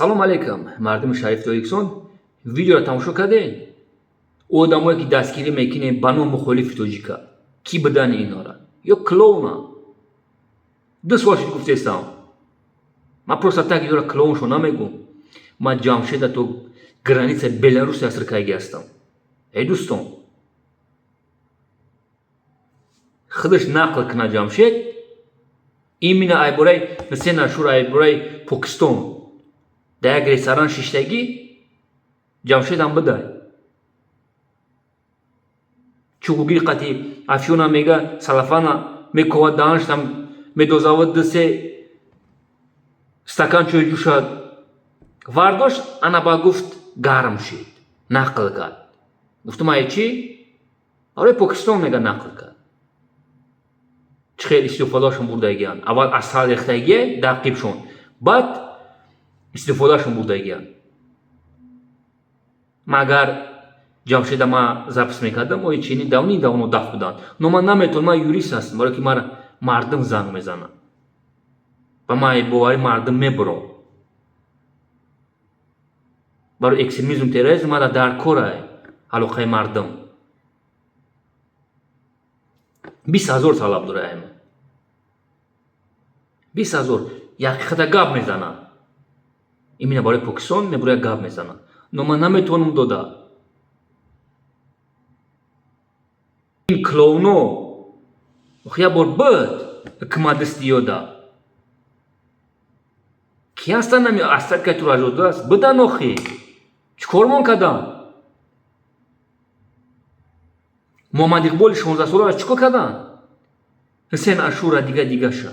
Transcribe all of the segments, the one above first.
Салом алейкум, мардуми шарифи Тоҷикистон. Видеоро тамошо кардед? Одамое ки дастгирӣ мекунем ба ном мухолифи тоҷика, кӣ будани инора? Ё клоуна? 2 сол шуд гуфтестам. Ман просто так ёра клоуншо намегӯм. Ман Ҷамшеда то границаи Беларуси аср кайги ҳастам. Эй дӯстон, худаш нақл кунад Ҷамшед, именно айбораи Ҳусен Ашур, айбораи Покистон дар як ресторан шиштагӣ Ҷамшедам бидай. Чугугири қати афёна мега, салафана мековад, даҳанашам медозавад, ду-се стакан чой ҷӯшад. Вардошт, ана ба гуфт, гарм шид, нақл кард. Гуфтам, ай чӣ? Барои Покистон мега нақл кард. Чӣ хел истифодаашон бурдагиянд. Аввал асал рехтагие дар қибшон, баъд истифодаашон бурдагиянд. Магар Ҷамшеда ман запис мекардам, ои чини давни давно дафт буданд. Но ман наметавонам, ман юрист ҳастам, барое ки мара мардум занг мезанад. Ба ман бовари мардум мебурам. Барои экстремизм, терроризм мара дар корай алоқаи мардум. 20 000 талаб дора айма. 20 000 ҳақиқата гап мезанад. Именно барои Покистон мебура гап мезанад. Но ман наметавонам дода. Ин клоуно охи як бор буд ҳукумат ёда. Ки ҳастанд ами астарка туражодааст? Будан охи. Чӣ кормон карданд? Муҳаммад Иқболи 16 соларо чӣ кор карданд? Ҳусен Ашура дига дигаша.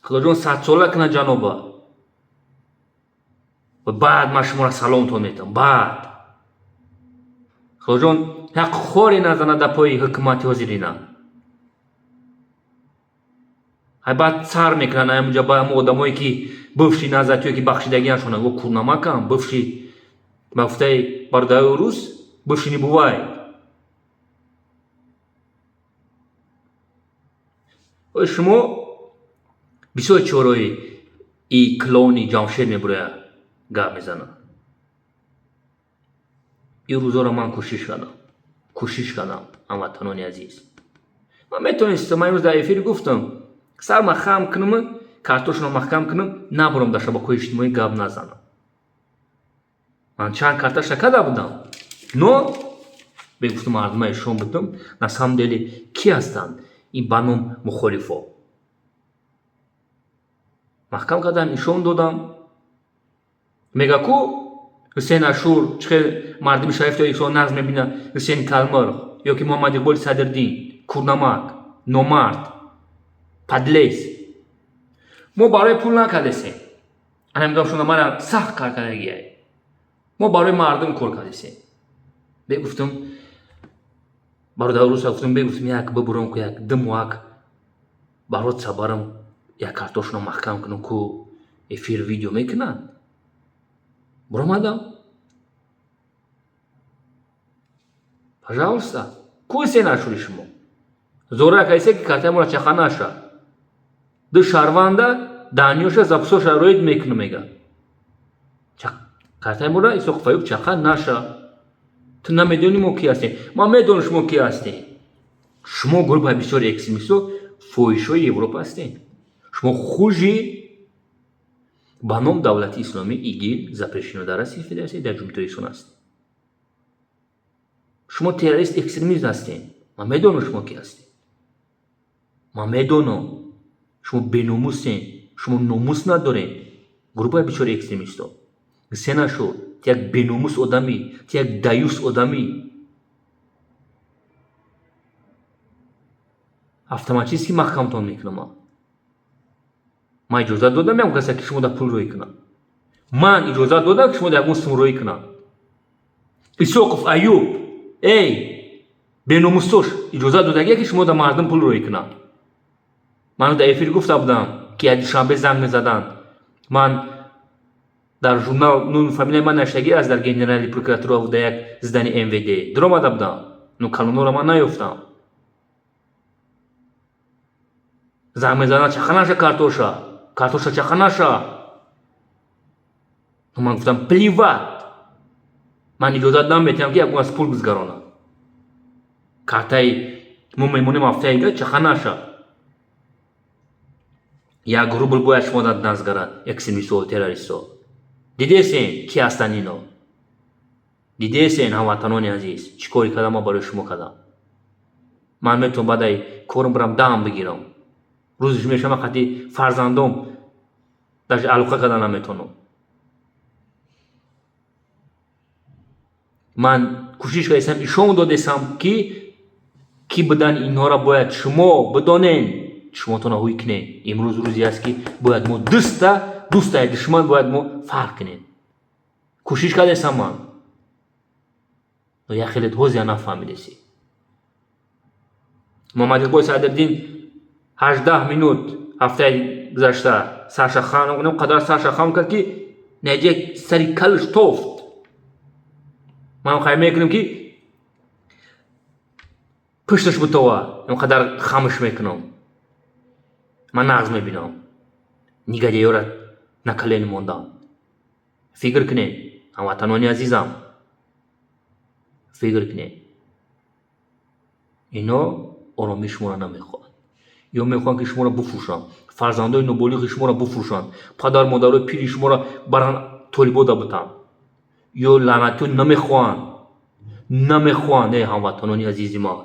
Худоҷон садсола кунад ҷаноба. Ва баъд ман шуморо саломтон метам. Баъд. Худоҷон ҳақ хоре назанад дар пои ҳукумати ҳозирина. Ай баъд сар мекунанд аймуҷа ба ҳамо одамое ки бывши назатиё ки бахшидагиашона го курнамакам, бывши ба гуфтаи бародарои рус, бывши не бывает. Ой шумо бисёр чораи и клоуни Ҷамшед мебурояд, гап мезанад. Ин рӯзоро ман кӯшиш кардам. Кӯшиш кардам, ҳамватанони азиз. Ман метавонистам, ман имрӯз дар эфир гуфтам, сарма хам кунам, картошро маҳкам кунам, набурам дар шабакаҳои иҷтимоӣ гап назанам. Ман чанд карташа карда будам, но бегуфту мардума ишон будам, на самом деле ки ҳастанд ин ба ном мухолифо. Маҳкам кардам, ишон додам. Мега ку Ҳусен Ашур чӣ хел мардуми шарифи Тоҷикистон нағз мебинад Ҳусен Калмирғ ё ки Муҳаммад Иқболи Садриддин, курнамак, номард, подлец. Мо барои пул накардесем. Ана мегӯям шумо мара сахт кар кардагиай. Мо барои мардум кор кардесем. Бегуфтум бародари руса гуфтум, бегуфтум як бибурам ку як ду моҳак барот сабарам як картошро маҳкам кунам ку эфир видео мекунад. Буромадам. Пожалуйста, ку Ҳусен Ашури шумо? Зора кайсе ки картаи моро чақа наша. Ду шаҳрванда данёша записо шароит мекунам мега. Картаи моро Исоқ Фаюб чақа наша. Ту намедонӣ мо ки ҳастем. Ман медонам шумо ки ҳастем. Шумо гурӯҳи бисёри экстремистҳо фоҳишҳои Европа ҳастем. Шумо хужи ба ном давлати исломӣ ИГИЛ запрещено дар Россияи Федератсия дар Ҷумҳурии Тоҷикистон ҳастем. Шумо террорист экстремист ҳастем. Ман медонам шумо ки ҳастед. Ман медонам. Шумо беномусем. Шумо номус надоред. Гурӯҳи бисёри экстремистҳо. Ҳусен Ашур, ту як беномус одамӣ, ту як даюс одамӣ. Автоматически маҳкамтон мекунам ман. Ман иҷозат додам ям касе ки шумо дар пул рӯй кунад. Ман иҷозат додам ки шумо дар ягон сум рӯй кунад. Исоқов Аюб, эй беномусош, иҷозат додагия ки шумо дар мардум пул рӯй кунад. Ман дар эфир гуфта будам ки як душанбе занг мезаданд. Ман дар журнал ну фамилияи ман навиштагӣ аст дар генеральный прокуратура дар як здани МВД. Дуромада будам. Ну калонҳоро ман наёфтам. Занг мезанад: «Чақа наша картоша, картоша чақа наша». Ман гуфтам: «Плевать, ман иҷозат наметиҳам, ки ягон аз пул бизгаронад картаи мо. Мемонем ҳафтаига, чақа наша, 1 рубл бояд шумо назгарад». Экстремистҳо, террористҳо, дидесен, ки ҳастанд ино? Дидесен, ҳамватанони азиз, чӣ коре кардам ман барои шумо кардам? Ман метавонам баъдаи корам бирам дам бигирам. Рӯзиш мешавам, қати фарзандом даже алоқа карда наметавонам. Ман кӯшиш кардесам, ишон додесам, ки кӣ будан инҳоро бояд шумо бидонен, шумотона ҳуй кунед. Имрӯз рӯзе аст, ки бояд мо дӯста дӯстаи душман бояд мо фарқ кунем. Кӯшиш кардесам ман, як хеле ҳозия нафаҳмидеси. Муҳаммад Иқболи Садриддин 18 минут ҳафтаи гузашта сарша хам қадар сарша хам кард, ки наҷа сари калш тофт. Ман хай мекунам, ки пушташ бутова, ин қадар хамш мекунам. Ман нағз мебинам негодяй ёра на колени мондам. Фикр кунед, ҳамватанони азизам, фикр кунед. Ино оромии шуморо намехоҳанд ё мехоҳанд, ки шуморо буфурӯшанд, фарзандои ноболиғи шуморо буфурӯшанд, падару модарои пири шуморо баранд, толибода бутанд. Ё лаънатиё намехоҳанд, намехоҳанд. Эй ҳамватанони азизи ман.